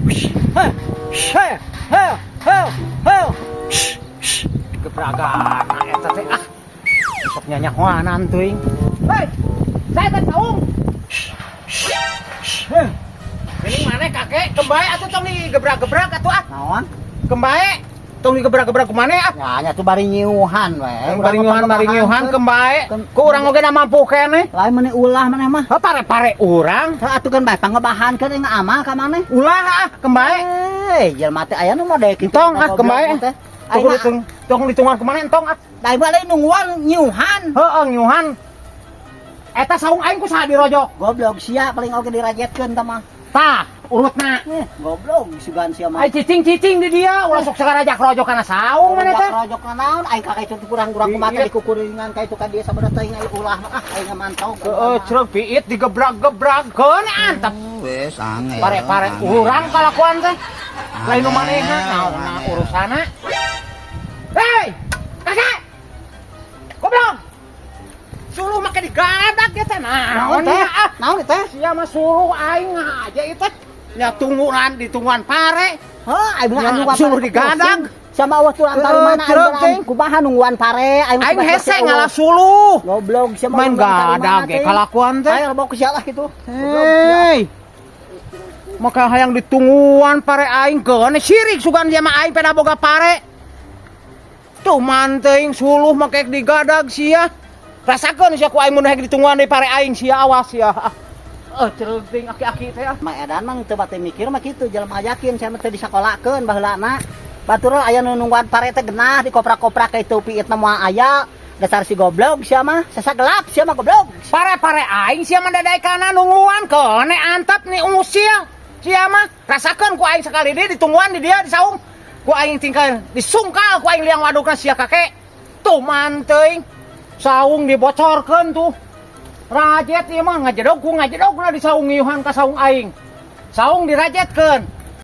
He, he, he, he, he. Gebragan eta teh ah. Sok nyanyahoanan teuing. Hei, saya teh saung. Heh. Geuning maneh, Kakek, keun bae atuh, tong digebrak-gebrak atuh ah. Naon? Keun bae. Tong digebrak-gebrak ku maneh ah. Ya, nya tuh bari nyiuhan we. Bari nyiuhan, bari nyiuhan, keun bae. Ku urang oge da mampu keneh. Lain meni ulah maneh mah. Heuh, pare-pare urang. Heuh atuh, keun bae pangebahankeun jeung amal ka maneh. Ulah ah, keun bae. Eh, jelema teh aya nu mode kitu. Entong ah, keun bae. Teh. Tong ditung, tong ditungan ku maneh, entong ah. Lain balik nungguan nyiuhan. Heeh, nyiuhan. Eta saung aing ku saha dirojok? Goblok sia, paling oge dirajetkeun tah mah. Tah, urutna. Eh, goblok sugan sia mah. Ai cicing-cicing di dia, ulah sok sagarajak-rojok kana saung maneh teh. Rojok naon aing ka itu kurang-kurang kumaha Iya. dikukuringan ka itu ka dia sabaraha teuing ai ulah mah ah, aing mantau. Heeh, ceureuh piit digebrak-gebrakeun antep. Wes angel. Pare-pare urang kalakuan teh. Lain nu manehna, naonna urusanna. Hei, Kakek. Goblok. Suluh make digadak ya teh. Naon Naon teh? ya ah. Naon teh? Sia mah suluh aing aja itu teh. Nya tungguan ditungguan pare. Heuh, aing mah Ya, anu suluh digadag. Sama awak tuh antara Heeh, mana ceureuh, aing teh. Kumaha nungguan pare aing? Aing hese ngalah suluh. Goblok sia mah. Main gadak ge kalakuan teh. Ayo bawa ke sia lah gitu. Goblok sia. Hei. Maka hayang ditungguan pare aing, keun sirik sugan dia mah aing peda boga pare. Tuh manteng suluh make digadag sia. Rasakeun sia ku aing mun hayang ditungguan di pare aing sia, awas sia. Ah, eh, ceureuh teuing aki-aki teh ah. Mah edan mah teu bate mikir mah kitu, jelema yakin saya mah teu disakolakeun baheulana. Batur aya nu nungguan pare teh genah dikoprak-koprak ka itu piitna moal aya. Dasar si goblok sia mah, sesa gelap sia mah, goblok. Pare-pare aing sia mah dadaekana nungguan, keun antep nih usil. Sia mah rasakeun ku aing sekali deui ditungguan di dia di saung. Ku aing tinggal disungkal ku aing liang wadukna sia, Kakek. Tuh manteuing. Saung dibocorkeun tuh. Rajet ieu mah ngajedog ku ngajedog di saung, ngiuhan ka saung aing. Saung dirajetkeun.